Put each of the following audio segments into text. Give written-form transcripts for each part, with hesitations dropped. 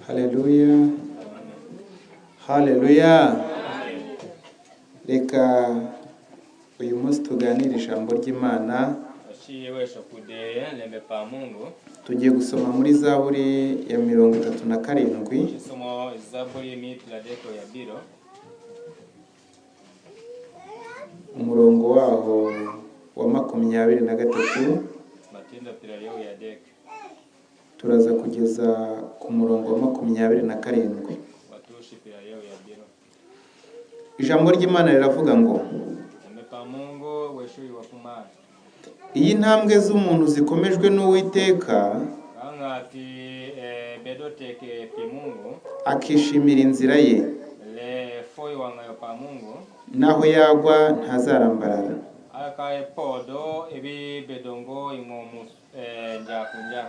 Haleluya, haleluya! Reka uyu munsi tuganire ijambo ry'Imana. Oshiwesho kudeye lembe pa Mungu. Tugiye gusoma muri Zaburi ya 37. Chisomo Zaburi mi 32. Umurongo waho wa 23. Matindo pilalio ya dek. Turaza kugeza ku murongo wa 27. Watushi pilalio ya biro. Ijambo ry'Imana riravuga ngo: Lembe pa Mungu weshuyi wa kumana. Iyi ntambwe z'umuntu zikomejwe n'Uwiteka, Kangati bedo teke pi Mungu, akishimira inzira ye, le foi wangayo pa Mungu, naho yagwa ntazarambarara, akae podo ebi bedongo ingomu njakunja,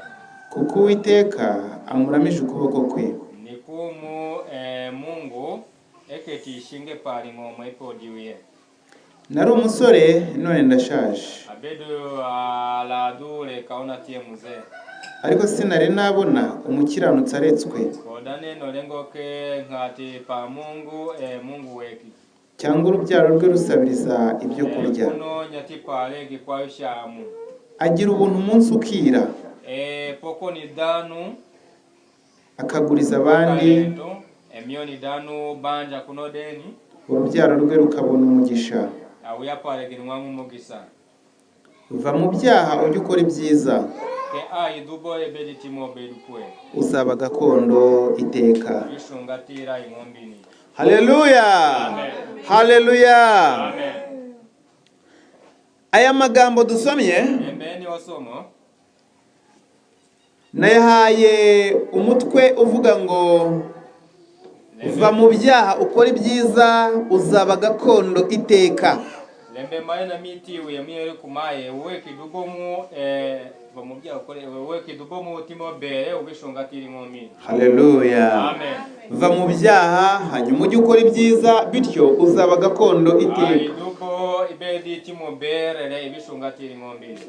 kuko Uwiteka amuramije ukuboko kwe. Nikumu Mungu eketishinge pali ng'omo ipodiwiye. Nari umusore, none ndashaje, Abedu aladule kaona tie muzee, ariko sinari nabona umukiranutsi aretswe, koda neno lengoke nkati pa Mungu Mungu weki, cyangwa urubyaro rwe rusabiriza ibyo kurya. Kuno nyati pale gikwayo shamu. Agira ubuntu umunsi ukira, Poko ni danu akaguriza abandi, kalento emioni danu banja kuno deni, urubyaro rwe rukabona umugisha. Awuya pale ginwangu mugisa. Va mu byaha ujye ukora ibyiza, Ke ayi dubo ebedi timo bedukwe, uzaba gakondo iteka. Bishungatira ingombini. Haleluya, haleluya! Amen. Aya magambo dusomye Embeni wasomo nayahaye umutwe uvuga ngo: "Va mu byaha ukora ibyiza, uzaba gakondo iteka." Lembe maye na miti uyamire kumaye uwe kidubomu bamubya ukore uwe kidubomu timo bere ubishungatira ingombini. Haleluya! Amen. Va mu byaha hanyuma ujye ukora ibyiza, bityo uzaba gakondo iteka. Ayidubo ibedi timo bere le ibishungatira ingombini.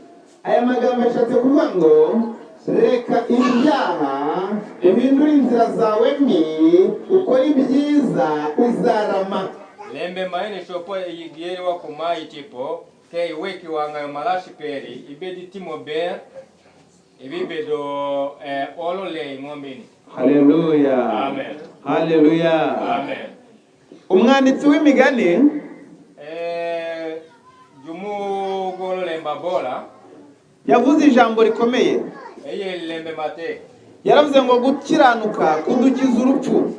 Aya magambo ashatse kuvuga ngo: reka ibyaha, uhindure inzira zawe mbi, ukore ibyiza, uzarama. Lembe maye shopo igieri wa kumayi tipo ke iwe kiwanga malashi peri ibedi timo bere ibibedo olo le ingombini. Haleluya! Amen. Haleluya! Amen. Umwanditsi w'Imigani Jumu golo lemba bola yavuze ijambo rikomeye. Eye lembe mate. Yaravuze ngo: "Gukiranuka kudukiza urupfu."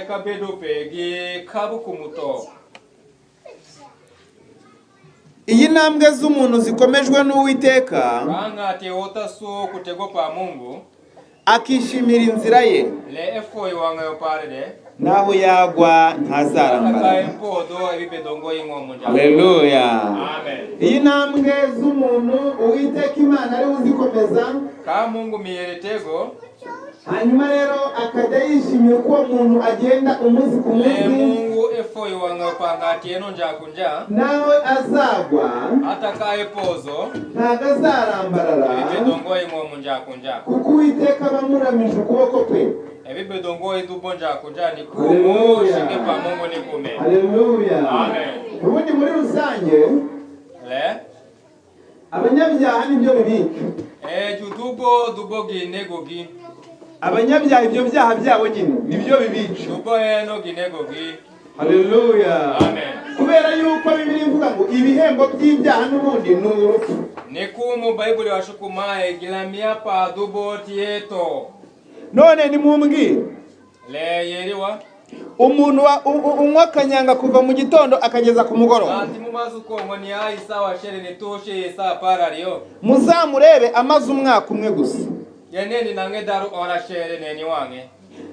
Kabedo pegi kabu kumuto. Iyi ntambwe z'umuntu zikomejwe n'Uwiteka, Kanga te otasu kutego pa Mungu, akishimira inzira ye, le efo iwanga yo pare de, naho yagwa ntazarambara. Akae podo ebibedongo ingomo nja. Haleluya! Amen. Iyi ntambwe z'umuntu Uwiteka Imana ariwe uzikomeza, Ka Mungu miyeretego, hanyuma rero akajya yishimira uko uwo muntu agenda umunsi ku le munsi, Mungu efo iwanga yo panga atieno nja kunja, nawe azagwa atakaye pozo ntabwo azarambarara, ebibedongo ingomo nja kunja, kuko Uwiteka aba amuramije ukuboko kwe. Ebibedongo idubo nja kunja ni kumu Haleluya. shinge pa Mungu ni kume. Haleluya! Amen. Ubundi muri rusange Le abanyabyaha nibyo bibica. Judubo dubo ginegogi. Abanyabyaha ibyo byaha byabo nyine nibyo bibica. Dubo eno ginegogi. Haleluya! Amen. Kubera yuko Bibiliya ivuga ngo ibihembo by'ibyaha n'ubundi ni urupfu. Nikumu Bible washukumaye gilamia pa dubo tieto. None nimumbwire, Le yeriwa. umuntu unywa akanyanga kuva mu gitondo akageza ku mugoroba, Ati mumazu kongo ni ayi sawa shere ni tushe sa parario. muzamurebe amaze umwaka umwe gusa. Yeneni nange daru ora shere neni wange.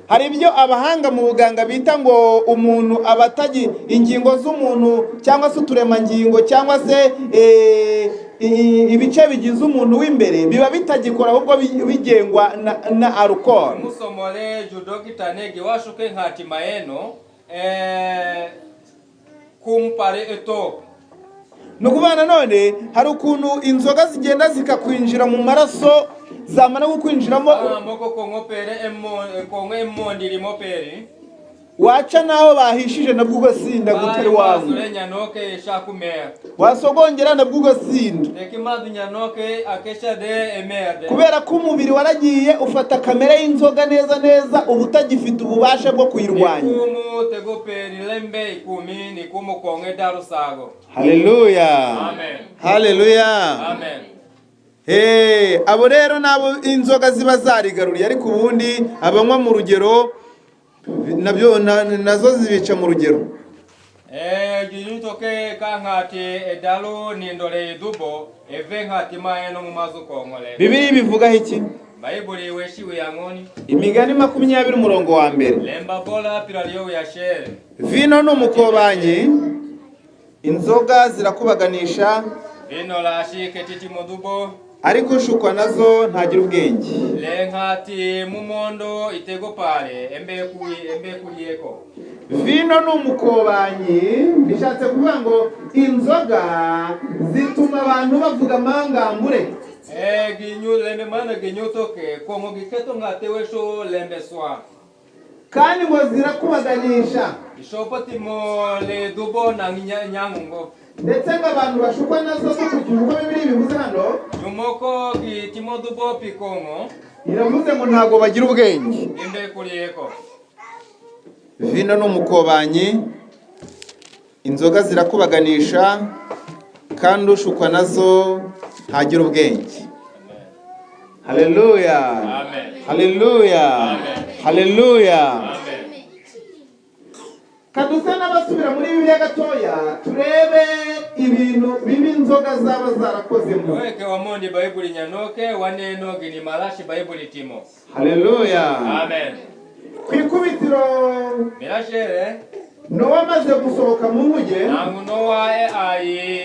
Hari ibyo abahanga mu buganga bita ngo umuntu aba atagi ingingo z'umuntu cyangwa se uturemangingo cyangwa se ibice bigize umuntu w'imbere biba bitagikora, ahubwo bigengwa na alcool. Musomole judokita negi washuke nkati maeno kumpare eto. Ni ukuvuga nanone hari ukuntu inzoga zigenda zikakwinjira mu maraso, zamara kukwinjiramo, Ah, moko kong'o pere kong'o emondi limo peri. waca n'aho bahishije nabwo ugasinda gutari wanywa. Sule nyanoke ishakumea. Wasogongera nabwo ugasinda. Tekimadu nyanoke akesha de emerde. Kubera ko umubiri waragiye ufata kamere y'inzoga neza neza, uba utagifite ububasha bwo kuyirwanya. Nikumu tego peri lembe ikumi nikumu kong'e darusago. Haleluya! Amen. Haleluya! Amen. Hey, abo rero nabo inzoga ziba zarigaruriye, ariko ubundi abanywa mu rugero nabyo nazo zibica mu rugero. Ginyuto ke ka ng'ati edalu nindole idubo eve ng'ati maeno mu mazu kong'ole. Bibiliya ibivugaho iki? Bayibuli weshiwe yang'oni. Imigani 20 umurongo wa 1. Lemba bola piraliyo ya shere. Vino ni umukobanyi, inzoga zirakubaganisha, Vino la shike titi mudubo. ariko ushukwa nazo ntagira ubwenge. Le ng'ati mumondo itego pale embe kui embe kuliyeko. Vino ni umukobanyi, bishatse kuvuga ngo inzoga zituma abantu bavuga amangambure. Ginyu lembe mana ginyuto ke kong'o giketo ng'ate wesho lembe swa. Kandi ngo zirakubaganisha. Ishopo timo le dubo na nyangungo. Ndetse ngo abantu bashukwa nazo dukurikije uko Bibiliya ibivuze hano, Nyumoko gitimo dubo pikong'o iravuze ngo ntabwo bagira ubwenge. embe kuliyeko. Vino ni umukobanyi, inzoga zirakubaganisha, kandi ushukwa nazo ntagira ubwenge. Haleluya! Amen. Haleluya! Amen. Haleluya! Amen. Kaduse n'abasubira muri Bibiliya gatoya, turebe ibintu bibi inzoga zaba zarakozemo. Weke wamondi Bayibuli nyanoke waneno gini malashi Bayibuli timo. Haleluya! Amen. Ku ikubitiro, Mirashere Nowa amaze gusohoka mu nkuge, nangu Nowa e ayi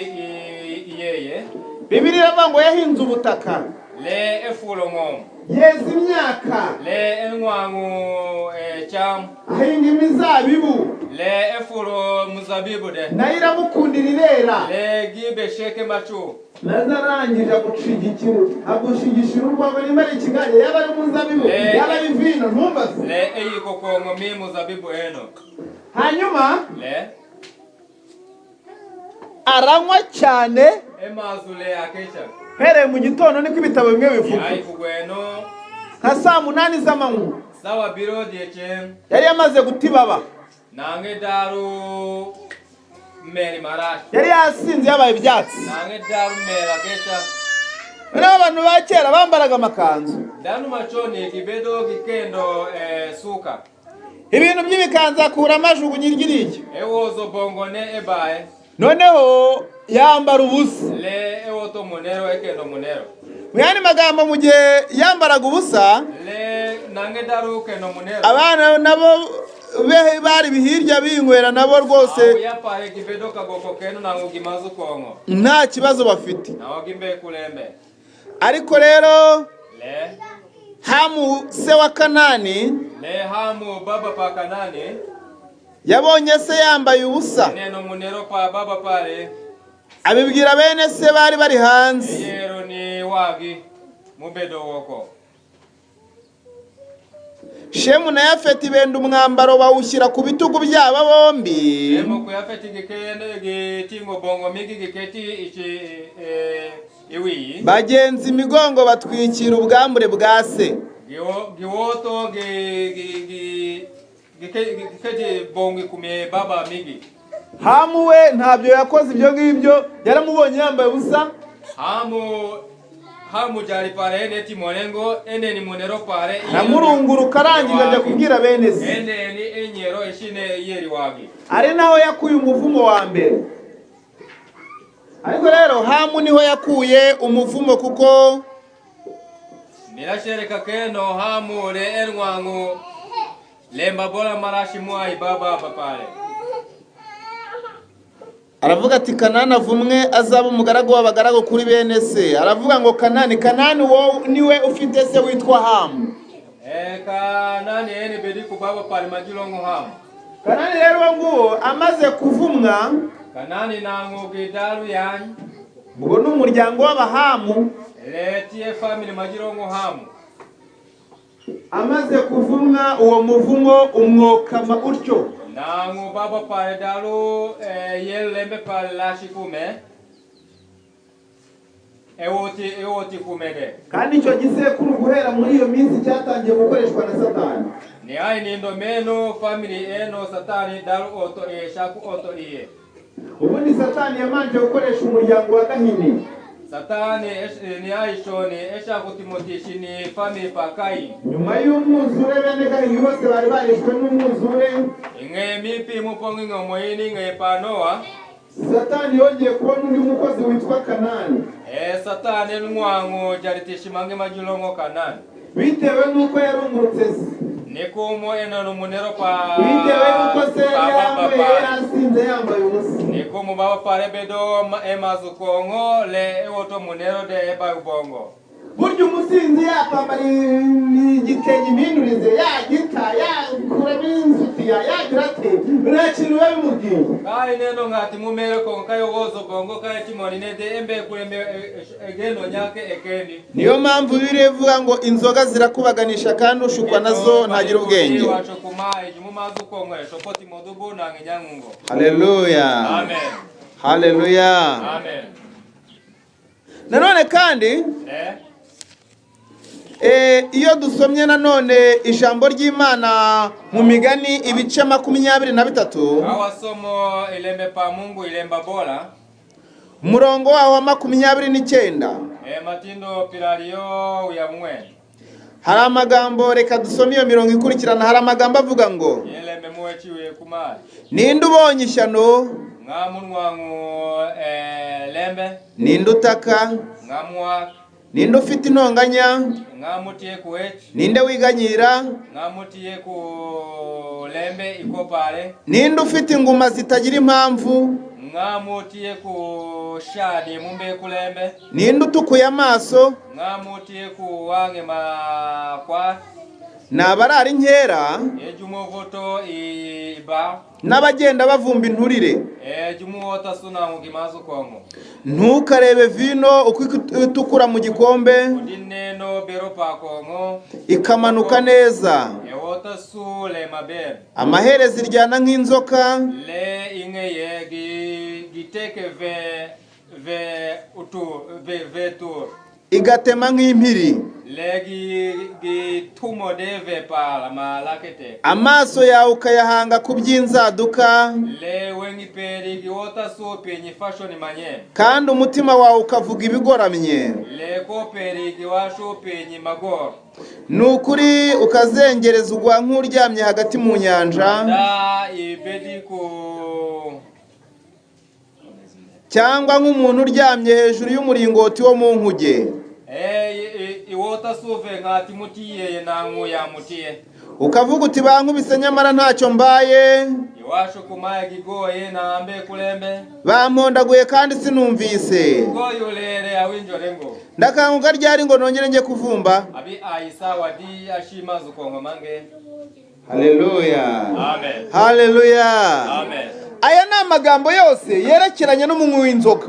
iyeye Bibiliya iravuga ngo yahinze ubutaka, le efulo ng'omu yeza imyaka, le enwangu cham ahinga imizabibu, le efulo muzabibu de nayo iramukundira irera. Le gibe sheke machu. Nazo arangije agushigikira, agushigishira urwagwa, nimba ari ikigage, yaba ari umuzabibu, yaba ari vino, ntumbaze. Le eyiko kong'o mi muzabibu eno. Hanyuma Le aranywa cyane, emazu le akesha. Mpereye mu gitondo, niko ibitabo bimwe bivuga, Ayi kugweno nka saa 8 z'amanywa, sawa biro dieche yari yamaze guta ibaba. Nange daru meri marashi. Yari yasinze yabaye ibyatsi. Nange daru meri akesha. Noneho abantu ba kera bambaraga amakanzu. Danu machoni kibedo kikendo suka. Ibintu by'ibikanzu akuramo ajugunya iryo. Ewozo bongo ne ebaye. Noneho yambara ubusa. Le ewoto munero ekendo munero. Mu yandi magambo, mu gihe yambaraga ubusa, Le nange daru kendo munero. abana nabo bari hirya binywera nabo rwose, Yapare kibedo kagoko keno nangu gimazu kong'o. nta kibazo bafite. Nawo gimbe kulembe. Ariko rero Le Hamu se wa Kanani le Hamu baba pa Kanani yabonye se yambaye ubusa, neno munero pa baba pale. abibwira bene se bari bari hanze. Eyero ni wagi mubedo woko. Shemu na Yafeti benda umwambaro bawushyira ku bitugu byabo bombi, Emo kuyafeti gikene gitingo bongo migi giketi ichi iwiyi. Bagenza imigongo batwikira ubwambure bwa se. Giwoto giketi bongo kumye baba migi. Hamu we ntabyo yakoze ibyo ngibyo, yaramubonye yambaye ubusa. Hamu jari pare ene timorengo ene ni munero pare. Aramurunguruka arangije ajya kubwira bene se. Ene ni enyero ishine yeri wagi. Ari naho yakuye umuvumo wa mbere. Ariko rero Hamu niho yakuye umuvumo kuko Mirashereka keno Hamu le enwangu lemba bola marashi mwai baba papale. Aravuga ati: "Kanani avumwe, azaba umugaragu w'abagaragu kuri bene se." Aravuga ngo Kanani, Kanani wowe niwe ufite se witwa Hamu. Kanani ene bedi ku baba pale majilongo Hamu. Kanani rero uwo nguwo amaze kuvumwa, Kanani nango gidalu yanyu. Ubwo ni umuryango w'Abahamu. Le tie family majirongo Hamu. Amaze kuvumwa, uwo muvumo umwokama utyo. Nango baba pare dalu yel lembe pare lashi kume. Ewoti kumede. Kandi icyo gisekuru guhera muri iyo minsi cyatangiye gukoreshwa na Satani. Ni ai nindo meno family eno Satani dalu oto e shaku oto iye. Ubundi Satani yamanje gukoresha umuryango wa Gahini. Satani ni ai shoni eshaku timotishi ni family pa Kain. Nyuma y'umwuzure, bene Gahini bose bari barishwe n'umwuzure. Inge mipi mupongi ngomo ini nge pa Noa. Satani yongeye kubona undi mukozi witwa Kanani. Satani ngwango jaritishi mange majulongo Kanani. Bitewe n'uko yarungurutse se, Nikumo eno numunero pa bitewe n'uko se pa baba yambaye pare. yasinze yambaye ubusa. Nikumo baba pare bedo emazukongo le ewoto munero de eba ubongo. Burya umusinzi yakwambara igitenge impindurize, yagita, yakuramo insutiya, yagira ate, nta kintu biba bimubwiye. Kai neno ngati mumere kongo kayogozo bongo kai timoni nede embe kurembe egeno nyake ekeni. Niyo mpamvu Bibiliya ivuga ngo inzoga zirakubaganisha kandi ushukwa nazo ntagira ubwenge. Wacho kumae jumu kongo shopoti modubu na nginyangungo. Haleluya! Amen. Haleluya! Amen. Nanone kandi, iyo dusomye nanone ijambo ry'Imana mu Migani ibice 23, Awasomo ilembe pa Mungu ilemba bola. umurongo waho wa 29, Matindo pilario uyamwe. hari amagambo. Reka dusome iyo mirongo ikurikirana. Hari amagambo avuga ngo: Yelembe muwechiwe kumali. "Ninde ubonye ishyano? Ngamunwangu lembe. Ninde utaka? Ngamuwa. Ninde ufite intonganya? Ngamutiye kuwechi. Ninde wiganyira? Ngamutiye ku lembe ikopale. Ninde ufite inguma zitagira impamvu? Ngamutiye ku shani mumbe kulembe. Ninde utukuye amaso? Ngamutiye ku wange makwa. Ni abarara inkera Ejumuvoto iba. n'abagenda bavumba inturire." Ejumuwota suna mugimazu kongo. "Ntukarebe vino uko itukura mu gikombe, Udineno bero pa kongo. ikamanuka neza. Ewota su le maber. Amaherezo iryana nk'inzoka, Le ingeye gi giteke ve ve utu ve ve tur. igatema nk'impiri. Le gi gi tumo de ve pa ma lakete. Amaso yawe ukayahanga ku by'inzaduka, Le wengi peri gi wota su penyi fashion manye. kandi umutima wawe ukavuga ibigoramye. Le ko peri gi washu penyi magor. Ni ukuri ukazengereza ugwa nk'uryamye hagati mu nyanja, Da ibedi ku cyangwa nk'umuntu uryamye hejuru y'umuringoti wo mu nkuge. Iwota suve ngati mutiye nangu ya mutiye. Ukavuga uti: 'Bankubise nyamara ntacyo mbaye, Iwashu kumaye gigoye na ambe kulembe. bampondaguye kandi sinumvise. Goyo lere awinjo rengo. Ndakanguka ryari ngo nongere njye kuvumba?'" Abi aisa wadi ashima zukongo mange. Haleluya! Amen. Haleluya! Amen. Aya ni amagambo yose yerekeranye n'umunywi w'inzoga.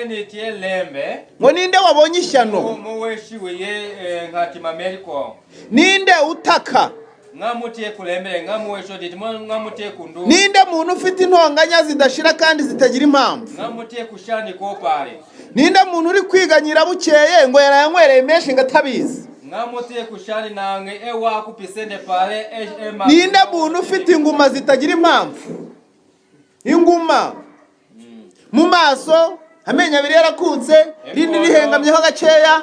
Ni tie lembe. Ngo ninde wabonye ishyano? Muweshiwe ye ngati mameriko. Ninde utaka? Ngamutiye kulembe ngamuwesho diti ngamutiye kundu. Ninde muntu ufite intonganya zidashira kandi zitagira impamvu? Ngamutiye kushani kopare. Ninde muntu uri kwiganyira bukeye ngo yarayanywereye menshi ngo atabizi? Ngamutiye kushani nange ewa kupisende pare ema. Ninde muntu ufite inguma zitagira impamvu, inguma mu maso, amenyo abiri yarakutse, irindi rihengamyeho gakeya,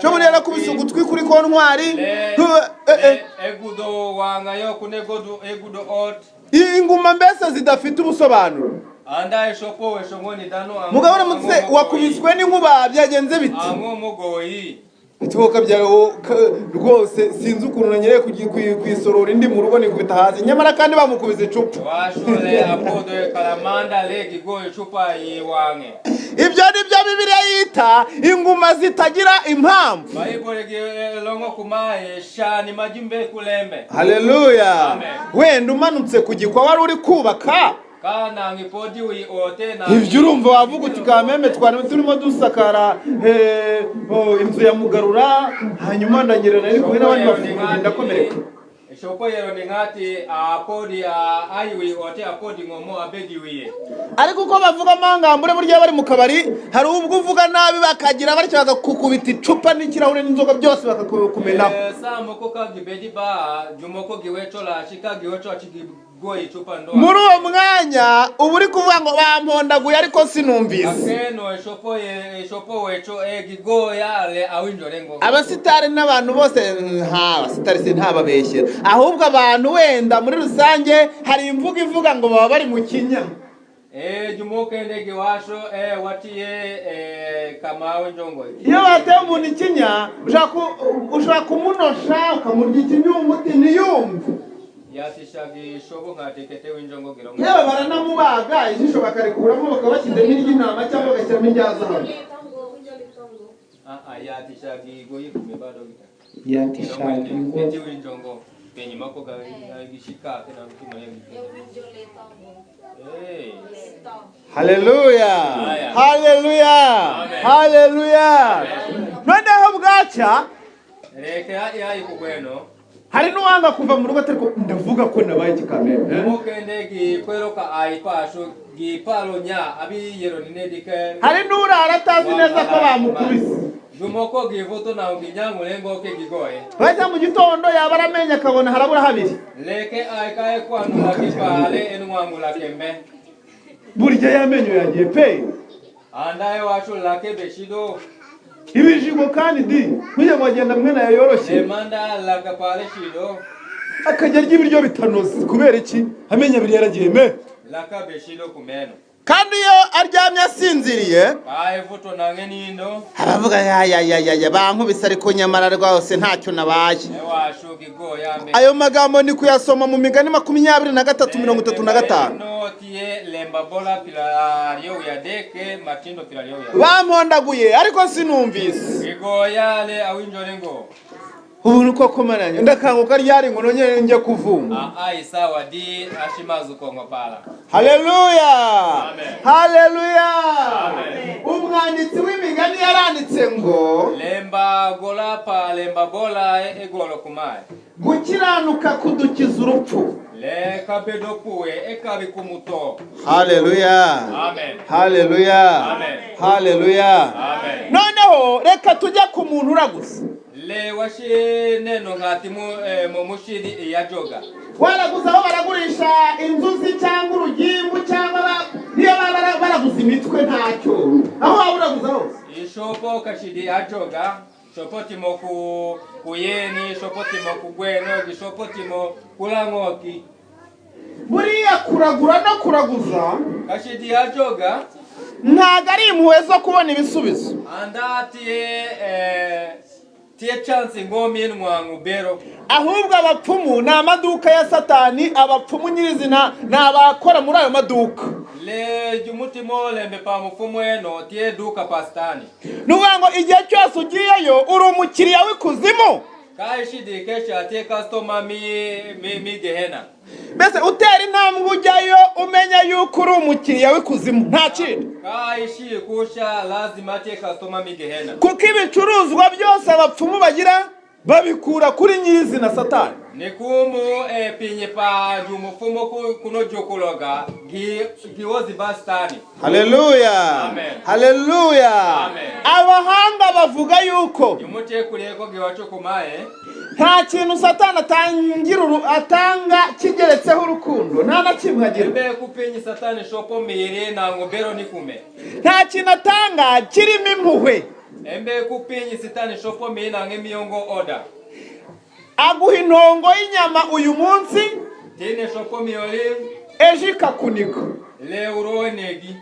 cyo muri yarakubise ugutwi kuri kontwari? Le, le egudo wanga yo kunegodo egudo ot. Inguma mbese zidafite ubusobanuro. Anda eshopo weshongoni dano. Mugabo uramutse wakubiswe n'inkuba, byagenze biti? Ango mugoyi. Ituboka byawe rwose, sinzi ukuntu nanyereye ku isorori ndi mu rugo nikubita hasi, nyamara kandi bamukubise icupa. Washole apodo kalamanda le gigoyo chupa iwange. Ibyo ni byo Bibiliya yita inguma zitagira impamvu. Bible gi longo kumaye shani majimbe kulembe. Haleluya! Amen. Wenda umanutse ku gikwa wari uri kubaka, Ka nangi podi wi ote na Ibyo urumva wavuga uti kameme twari turimo dusakara oh, inzu ya Mugarura, hanyuma ndanyerera nari kumwe n'abandi bafundi ndakomereka. Shopo yero ni ngati apodi a ai wi ote apodi ngomo abedi wiye. Ariko uko bavuga amangambure, burya bari mu kabari hari ubwo uvuga nabi bakagira batyo bakakukubita icupa n'ikirahure n'inzoga byose bakakumenaho. Saa moko ka gibedi ba jumoko giwecho la shika giwecho achigigoi chupa ndo. Muri uwo mwanya uba uri kuvuga ngo bampondaguye ariko sinumvise. Akeno eshopo ye eshopo wecho e gigoya le awinjo rengo. Abasitari n'abantu bose, nta abasitari si ntababeshyera, ahubwo abantu wenda muri rusange hari imvugo ivuga ngo baba bari mu kinya. Jumoko ende giwasho watiye kama awinjongo. Iyo bateye umuntu ikinya ushobora kumunosha ukamurya ikinyumuti ntiyumve. Yatisha gishobo ngatekete winjongo girongo. Yewe baranamubaga ijisho bakarikuramo bakaba bashyizemo iry'intama cyangwa bagashyiramo irya zahabu. Ah ah, yatisha gigoyi kumebado gita. Yatisha. Kete winjongo penye mako ga gishika tena mtima yangu. Haleluya! Aya. Haleluya! Amen. Haleluya! Noneho bwacya Reke ya ikugweno. Hari n'uwanga kuva mu rugo atari ko ndavuga ko nabaye ikikamembe. Mokende gikweroka aipasho gipalo nya abi yero ninedike. Hari n'urara atazi neza ko bamukubise. Jumoko givuto na nginyangu lengo ke gigoye. Bajya mu gitondo yaba aramenye akabona harabura habiri. Leke aikae kwanula kipale enwangula kembe. Burya y'amenyo yagiye pe. Andaye wacho lake beshido. Ibijigo kandi di burya ngo agenda mwene ayo yoroshye. Lemanda lakapale shido. Akajya arya ibiryo bitanoze kubera iki? Amenyo abiri yaragiye me. Laka beshido kumeno. Kandi iyo aryamye asinziriye Kae vuto nange nindo. abavuga ya ya ya ya ya bankubise ariko nyamara rwose ntacyo nabaye. Ewasho gigoya me. Ayo magambo ni kuyasoma mu migani 23:35. No tie lemba bola pilario yadeke matindo pilario ya. Bampondaguye ariko sinumvise. Gigoya le awinjo lengo. Ubu ni koko mananye ndakanguka ryari ngo nongere njye kuvumba? A ai sawa di ashimazu kongo pala. Haleluya! Amen. Haleluya! Amen. Umwanditsi w'imigani yaranditse ngo Lemba gola pa lemba bola egolo kumaye. Gukiranuka kudukiza urupfu. Le kabedo puwe ekabi kumuto. Haleluya! Amen. Haleluya! Amen. Haleluya! Amen. Noneho reka tujye ku muntu uraguza. Le washi neno ngati mu mu mushidi ya joga. Waraguza aho baragurisha inzuzi cyangwa urugimbu cyangwa niyo baba baraguza imitwe ntacyo, aho waba uraguza hose. Ishopo kashidi ya joga. Shopo timo ku kuyeni, shopo timo kugweno, gishopo timo kulangoki. Buriya kuragura no kuraguza Kashidi ya joga ntabwo ari impuhwe zo kubona ibisubizo. Anda tie tie chance ngomi nwangu bero. Ahubwo abapfumu ni amaduka ya Satani, abapfumu nyirizina ni abakora muri ayo maduka. Le jumutimo lembe pa mufumu eno tie duka pastani. Ni ukuvuga ngo igihe cyose ugiyeyo uri umukiriya w'ikuzimu. Kaishidi kesha tie customer mi mi mi gehena. Mbese utera intambwe ujyayo umenya yuko uri umukiriya w'ikuzimu nta kindi. Kaishi kusha lazima tie customer mi gehena. Kuko ibicuruzwa byose abapfumu bagira babikura kuri nyirizina Satani. Nikumu pinye pa jumufumo kuno jokologa gi giwozi bastani. Haleluya! Amen. Haleluya! Amen. Abahanga bavuga yuko Jumute kuleko giwacho kumae. Nta kintu Satani atangira atanga kigeretseho urukundo, nta na kimwe agira. Embe kupinyi satani shopo mire na ngobero nikume. Nta kintu atanga kirimo impuhwe. Embe kupinyi sitani shopo mire na ngemiyongo oda. Aguha intongo y'inyama uyu munsi, Tine shopo miyoli ejo ikakuniga. Le uro negi.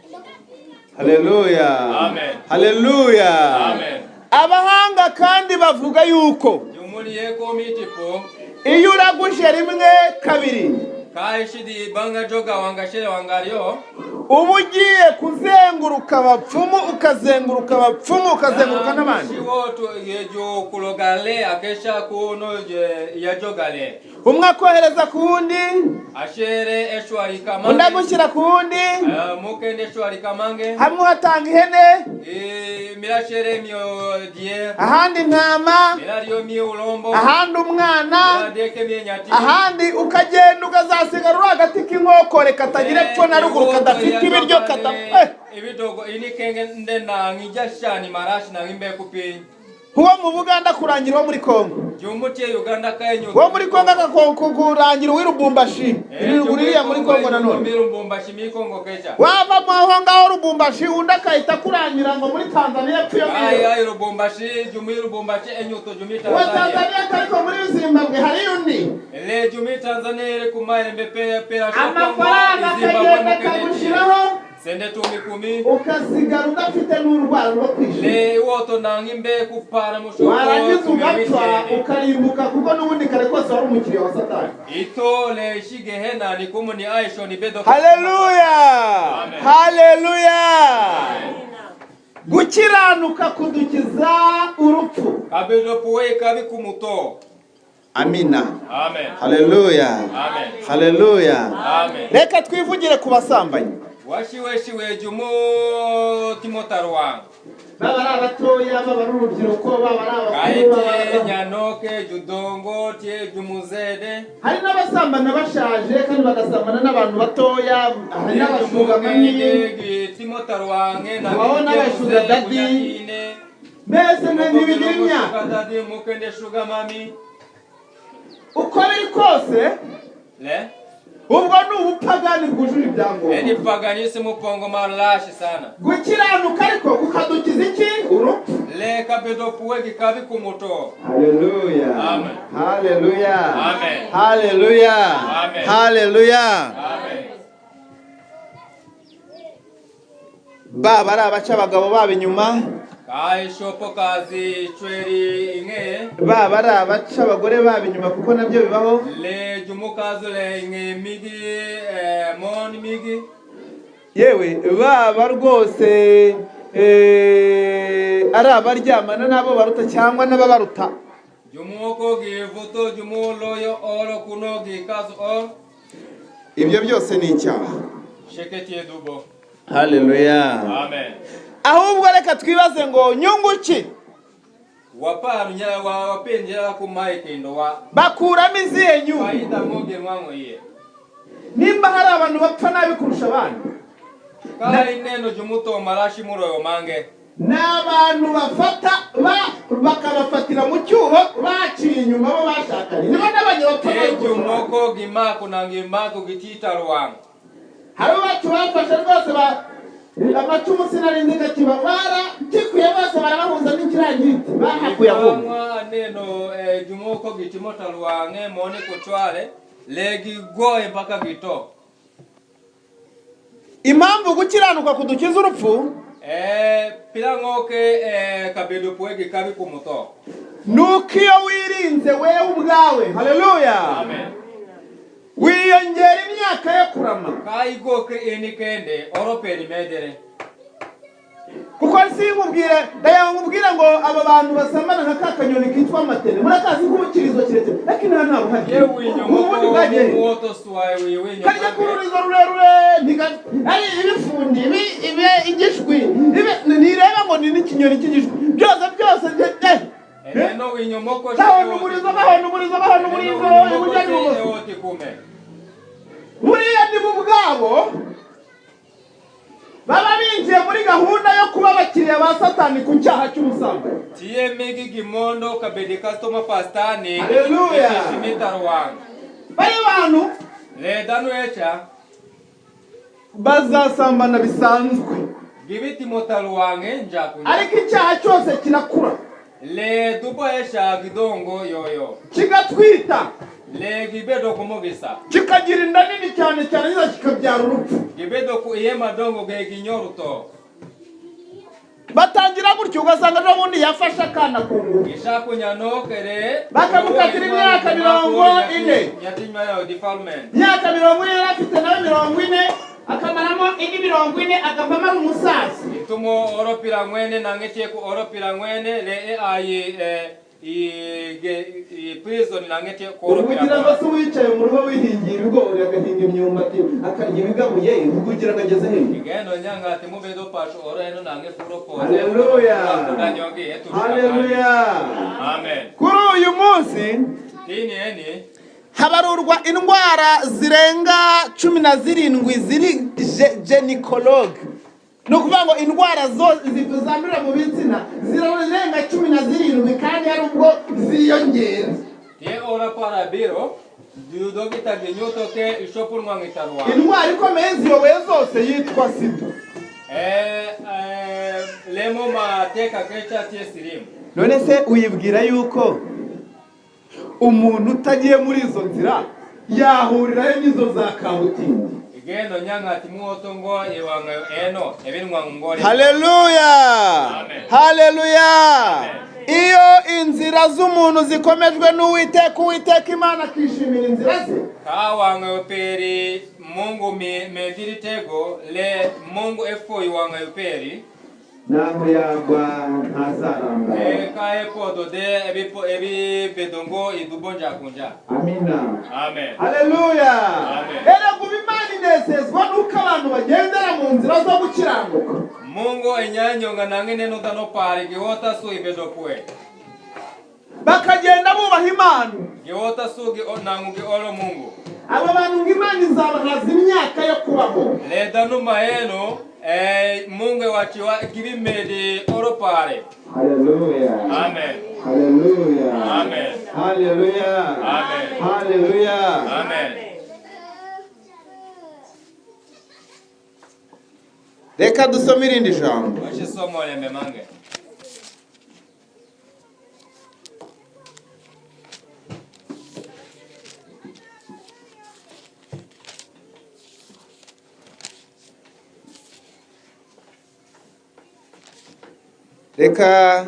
Haleluya! Amen. Haleluya! Amen. Abahanga kandi bavuga yuko Jumuli yeko mitipo. Iyo uraguje rimwe kabiri Kaishidi banga joga wangashere wangario. Uba ugiye kuzenguruka abapfumu, ukazenguruka abapfumu, ukazenguruka n'abandi. Shiwoto yejo kulogale akesha kuno je ya jogale. Umwe akohereza ku wundi, Ashere eshwari undi kamange. agushyira ku wundi. Mukende eshwari kamange. Hamwe uhatanga ihene, Mirashere mio dier. ahandi intama, Mirario mio ulombo. ahandi umwana, Miradeke mie nyati. ahandi ukagenda ukazasigara uri agati k'inkokore katagira epfo na ruguru, kadafite ibiryo kata. Ibidogo inikenge nde nangija shani marashi nangimbe kupinyi. Uwo mu Buganda kurangira uwo muri Kongo, Jumutie Uganda kaenyo. uwo muri Kongo akakurangira uw'i Lubumbashi, iriya muri Kongo nanone. Mirubumbashi mikongo kecha. Wava mu aho ngaho Lubumbashi, undi akahita akurangira ngo muri Tanzania epfo iyo Ai ngiyo. ai Lubumbashi jumi Lubumbashi enyuto jumi Uwa Tanzania. Tanzania ariko muri Zimbabwe hariyo undi. Le jumi Tanzania iri kumaembe pe pera Amafaranga akagenda akagushiraho, Sende tumi kumi. ukasigara udafite n'urwara rwo kwishyura. Le woto nangimbe kupara mushoko. Warangiza ugapfa ukarimbuka, kuko n'ubundi kare kose wari umukiriya wa Satani. Ito le shigehena ni kumuni aisho ni bedo. Haleluya! Amen. Haleluya! Gukiranuka kudukiza urupfu. Kabedo puwe kabi kumuto. Amina. Amen. Haleluya! Amen. Haleluya! Amen. Reka twivugire ku basambanyi. Washiweshiwe jumu timotarwa. Baba ari abatoya, baba ari urubyiruko, baba ari abakuru, baba ari Kaite nyanoke judongo tie jumuzede. Hari n'abasambana bashaje kandi bagasambana n'abantu batoya. Hari n'abashuga manini. Timotarwange na Waona n'abashuga daddy. Mbese ntibigira imyaka. Daddy mukende shuga mami. Uko biri kose, Le. ubwo ni ubupagani bwujuje ibyangombwa. Eni paganismo pongo malashi sana. Gukiranuka ariko kukadukiza iki? Urupfu. Le kabedo puwe kabi kumuto. Haleluya! Amen. Haleluya! Amen. Haleluya! Amen. Haleluya! Amen. Baba ari abaca abagabo babo inyuma, Kai shopo kazi chweri inge. baba ari abaca abagore babo inyuma, kuko nabyo bibaho. Le jumukazu le inge migi mon migi. Yewe, baba rwose ari abaryamana n'abo baruta cyangwa n'ababaruta. Jumuoko givuto jumulo yo oro kuno gikazu or. Ibyo byose ni icyaha. Sheketi dubo. Haleluya! Amen. Ahubwo reka twibaze ngo nyungu ki? Waparu nya wa wapenjera kumai kendo wa. Bakuramo izihe nyungu? Faida moge mwango iye. Nimba hari abantu bapfa nabi kurusha abandi, Kai neno jumuto marashi muroyo mange. ni abantu bafata bakabafatira mu cyuho baciye inyuma bo bashakanye, nibo n'abanye bapfa nabi E kurusha abandi. jumoko gimako na gimako gitita ruwang. Hari abacu bafashe rwose ba amacumu, sinarinzi gakiba barakikuye bose barabahuza n'ikirangiti bahakuye ahubwo. Angwa neno jumoko gitimota ruwange mone kuchwale le gigoye mpaka gito. Impamvu gukiranuka kudukiza urupfu Pilangoke kabedo puwe gikabi kumuto. ni uko iyo wirinze wewe ubwawe, haleluya, Amen. wiyongera imyaka yo kurama. Kaigoke enikende oroperi medere. Kuko sinkubwire, ndagira ngo nkubwire ngo aba bantu basambana nka ka kanyoni kitwa amatene, murakazi k'ubukirizo kirekire, ariko inaha ntabwo hari Ye winyo ubundi bwagiye he? muoto suwaye winyo. Karya k'ururizo rurerure ari ibifundi ibe igishwi ibe ntireba ngo ni n'ikinyoni cy'igishwi, byose byose Eno winyo moko. Gahonda umurizo, gahonda umurizo, gahonda umurizo, iburyo n'ibumoso. Oti kume. Buriya ni bo ubwabo baba binjiye muri gahunda yo kuba abakiriya ba Satani ku cyaha cy'ubusambanyi. Tiye migi gimondo kabedi customer pastani. Hallelujah. Shimita ruwang. Bariya bantu Le danu echa. bazasambana bisanzwe, Gibiti motaruwange njakunya. ariko icyaha cyose kirakura, Le dubo esha gidongo yoyo. kigatwita, Le gibedo kumugisa. kikagira inda nini cyane cyane, nyine kikabyara urupfu. Gibedo ku ihema dongo ge ginyoruto. Batangira gutyo, ugasanga ejo bundi yafashe akana ku ngufu. Gishaku nyanokere. Bakamukatira imyaka 40. Nyatinywa yayo defilement. Imyaka 40 yari afite nawe 40, akamaramo indi 40, akavamo ari umusaza. Itumo oropira ngwene nangetiye ku oropira ngwene le e ayi I prison nangete koro. Ugira ngo se uwicaye mu rugo wihingiye ibigori, agahinga imyumbati, akarya ibigabuye, ubwo ugira ngo ageze hehe? Igeno nyanga ati mubedo pacho oro eno nange puro po. Haleluya. Haleluya. Amen. Kuri uyu munsi Tini eni habarurwa indwara zirenga 17 ziri gynecologue, ni ukuvuga ngo indwara zo zandurira mu bitsina zirarenga 17, kandi hari ubwo ziyongera. Tie ora para biro dudo kita ginyuto ke ishopur nwangitarwa. Indwara ikomeye ziyoboye zose yitwa sida. Lemo mateka kecha tie sirimu. None se uyibwira yuko umuntu utagiye muri izo nzira yahurirayo n'izo za kabutindi? Igeno nyanga ati muoto ngo iwanga eno ebinwa ngore. Haleluya. Amen. Haleluya. Iyo inzira z'umuntu zikomejwe n'Uwiteka, Uwiteka Imana akishimira inzira ze, Ka wanga peri Mungu mediri tego le Mungu efo iwanga peri. Naho yagwa ntazaramba. E ka epo do de ebi ebi bedongo idubonja kunja. Amina. Amen. Haleluya. Amen. Erega ubu Imana inezezwa n'uko abantu bagendera mu nzira zo gukiranuka. Mungu enyanyonga nange neno tano pari giwota su ibedo pue. Bakagenda bubaha Imana. Giwota su gi nangu gi olo Mungu. Aba bantu ngo Imana izabahaza imyaka yo kubaho. Le danu maeno Mungu wachiwa gibimedi oro pare. Haleluya. Amen. Haleluya. Amen. Haleluya. Amen. Haleluya. Amen. Reka dusome irindi jambo. Wachisomo lembe mange. Reka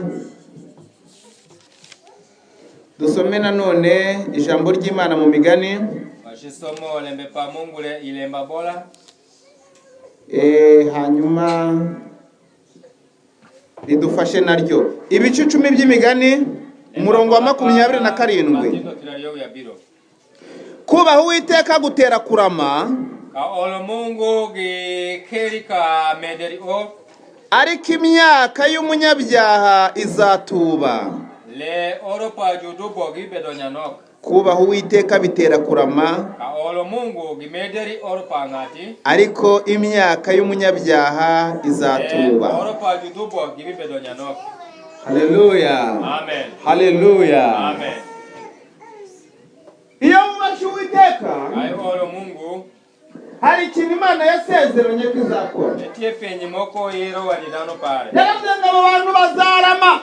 dusome nanone ijambo ry'Imana mu migani. Wachisomo lembe pa Mungu le ilemba bola. Hanyuma ridufashe naryo ibice 10 by'imigani, umurongo wa 27. Matindo tirariyo ya biro. Kubaha Uwiteka gutera kurama, Ka olo Mungu gi keri ka mederi o. ariko imyaka y'umunyabyaha izatuba. Le oro pa judubo gi bedo nyanok. Kubaha Uwiteka bitera kurama, Ka olo Mungu gi mederi oro pa ngati. ariko imyaka y'umunyabyaha Le izatuba. oro pa judubo gi bedo nyanok. Haleluya. Amen. Haleluya. Amen. Iyo wubashye Uwiteka, Ai olo Mungu hari ikintu Imana yasezeranye ko izakora. etie penyi moko yero wali dano pare. Yaravuze ngo abo bantu bazarama,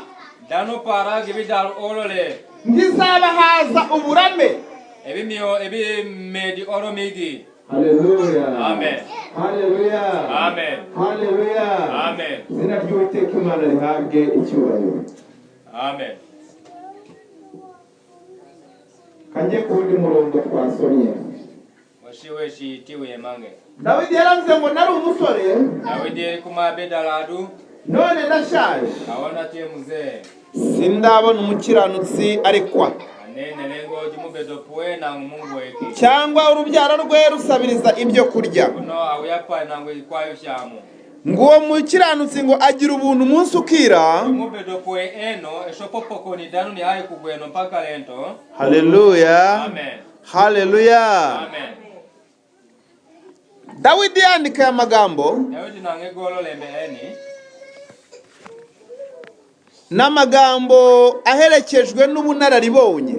Dano para gibi dal olo le. ngizabahaza uburame. Ebi mio ebi medi oro migi. Haleluya. Amen. Haleluya. Amen. Haleluya. Amen. Izina ry'Uwiteka Imana rihabwe icyubahiro. Amen. Kanjye ku wundi murongo twasomye. Washiwe shitiwe mange. Dawidi yaravuze ngo nari umusore, Dawidi kuma bedaladu none ndashaje, awona tie muzee. sindabona umukiranutsi arekwa, Anene lengo jumubedo pue na Mungu eki. cyangwa urubyaro rwe rusabiriza ibyo kurya. Kuno awuyapa nangu ikwayo shamu. Ngo uwo mukiranutsi ngo agira ubuntu umunsi ukira. Jumubedo pue eno eshopopoko ni danu ni hayi kugweno mpaka lento. Haleluya. Amen. Haleluya. Amen. Dawidi yandika aya magambo Dawidi nange golo lembe eni. n'amagambo aherekejwe n'ubunararibonye.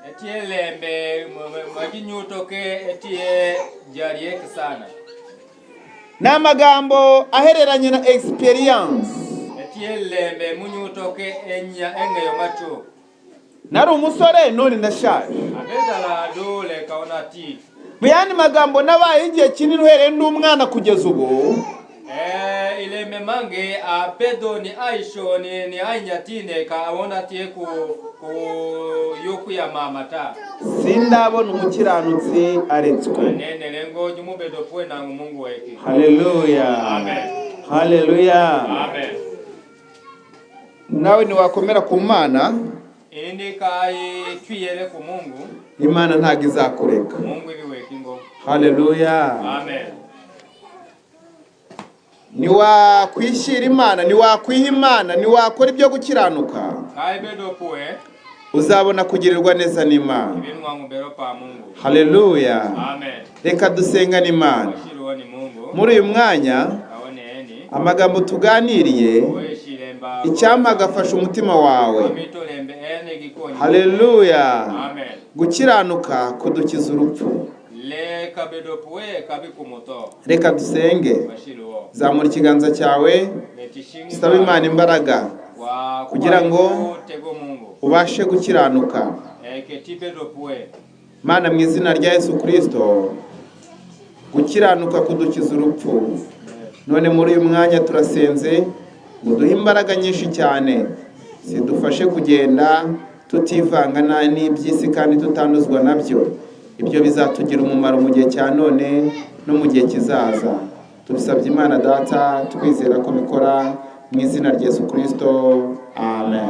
Etie lembe majinyuto ke etie jariek sana. N'amagambo ahereranye na experience. Etie lembe munyuto ke enya engeyo macho. Nari umusore none ndashaje. Abedala dole kaona ti. Mu yandi magambo, nabaye igihe kinini uhereye ndi umwana kugeza ubu, Ilembe mange abedo ni aisho ni ainyatine ka awona tie ku yoku ya mama ta. sindabona umukiranutsi aretswe. Nene lengo jumubedo pue na Mungu weki. Haleluya. Amen. Haleluya. Amen. Nawe ntiwakomera ku Mana, Indi kai twiyele ku Mungu. Imana ntabwo izakureka. Mungu ibiwekingo. Haleluya. Amen. Niwakwishyira Imana, niwakwiha Imana, niwakora ibyo gukiranuka, Kai bedo puwe uzabona kugirirwa neza n'Imana. ibinwa ngubero pa Mungu. Haleluya. Amen. Reka dusengane Imana. Washiriwo ni Mungu. Muri uyu mwanya Kaone eni. amagambo tuganiriye, Weshilemba. icyampa agafasha umutima wawe. Amitolembe ene gikonyi. Haleluya. Amen. Gukiranuka kudukiza urupfu. Le kabedo puwe kabikumoto. Reka dusenge. Washiriwo. Zamura ikiganza cyawe, Letishinga. usabe Imana imbaraga Wa kugira ngo tego Mungu. ubashe gukiranuka. Ketibedo puwe. Mana, mu izina rya Yesu Kristo, gukiranuka kudukiza urupfu. None muri uyu mwanya turasenze ngo duhe imbaraga nyinshi cyane zidufashe kugenda tutivanga n'iby'isi kandi tutanduzwa nabyo. Ibyo bizatugira umumaro mu gihe cya none no mu gihe kizaza. Tubisabye Imana Data, twizera ko bikora mu izina rya Yesu Kristo. Amen.